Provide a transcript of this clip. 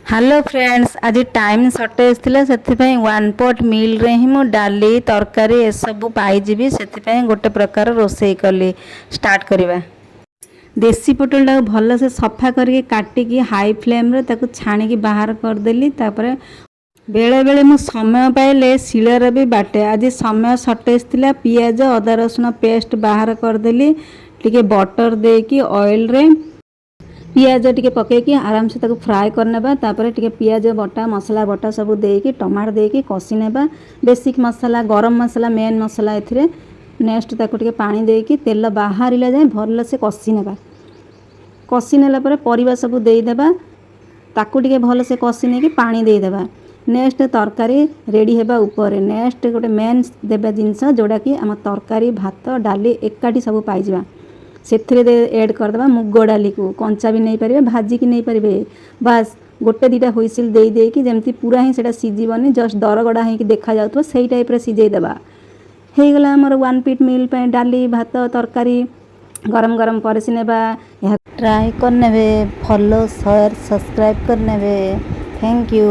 Hello friends, ଆଜି time shortage ଥିଲା। ସେଥିପାଇଁ ୱାନ୍ ପଟ୍ ମିଲ୍ରେ ହିଁ ମୁଁ ଡାଲି, ତରକାରୀ ଏସବୁ ପାଇଯିବି, ସେଥିପାଇଁ ଗୋଟେ ପ୍ରକାର ରୋଷେଇ କଲି। ଷ୍ଟାର୍ଟ କରିବା। ଦେଶୀ ପୋଟଳଟାକୁ ଭଲସେ ସଫା କରିକି, କାଟିକି, ହାଇ ଫ୍ଲେମ୍ରେ ତାକୁ ଛାଣିକି ବାହାର କରିଦେଲି। ତାପରେ ବେଳେବେଳେ ମୁଁ ସମୟ ପାଇଲେ ଶିଳରେ ବି ବାଟେ। ଆଜି ସମୟ ସର୍ଟେଜ୍ ଥିଲା। ପିଆଜ, ଅଦା, ରସୁଣ ପେଷ୍ଟ ବାହାର କରିଦେଲି। ଟିକେ ବଟର୍ ଦେଇକି ଅଏଲ୍ରେ ପିଆଜ ଟିକେ ପକାଇକି ଆରାମସେ ତାକୁ ଫ୍ରାଏ କରିନେବା। ତାପରେ ଟିକେ ପିଆଜ ବଟା, ମସଲା ବଟା ସବୁ ଦେଇକି, ଟମାଟୋ ଦେଇକି କଷି ନେବା। ବେସିକ୍ ମସଲା, ଗରମ ମସଲା ମେନ୍ ମସଲା ଏଥିରେ। ନେକ୍ସଟ ତାକୁ ଟିକେ ପାଣି ଦେଇକି ତେଲ ବାହାରିଲା ଯାଏଁ ଭଲସେ କଷି ନେବା। କଷି ନେଲା ପରେ ପରିବା ସବୁ ଦେଇଦେବା। ତାକୁ ଟିକେ ଭଲସେ କଷି ନେଇକି ପାଣି ଦେଇଦେବା। ନେକ୍ସଟ ତରକାରୀ ରେଡ଼ି ହେବା ଉପରେ। ନେକ୍ସଟ ଗୋଟେ ମେନ୍ ଦେବା ଜିନିଷ, ଯେଉଁଟାକି ଆମ ତରକାରୀ, ଭାତ, ଡାଲି ଏକାଠି ସବୁ ପାଇଯିବା। ସେଥିରେ ଏଡ଼୍ କରିଦେବା ମୁଗ ଡାଲିକୁ। କଞ୍ଚା ବି ନେଇପାରିବେ, ଭାଜିକି ନେଇପାରିବେ। ବାସ୍, ଗୋଟେ ଦୁଇଟା ହୁଇସିଲ୍ ଦେଇ ଦେଇକି, ଯେମିତି ପୁରା ହିଁ ସେଇଟା ସିଝିବନି, ଜଷ୍ଟ ଦରଗଡ଼ା ହେଇକି ଦେଖାଯାଉଥିବ, ସେଇ ଟାଇପ୍ର ସିଝେଇ ଦେବା। ହେଇଗଲା ଆମର ୱାନ୍ ପଟ୍ ମିଲ୍ ପାଇଁ ଡାଲି, ଭାତ, ତରକାରୀ। ଗରମ ଗରମ ପରସି ନେବା ଏହା। ଟ୍ରାଏ କରିନେବେ, ଫଲୋ, ସେୟାର, ସବସ୍କ୍ରାଇବ୍ କରିନେବେ। Thank you.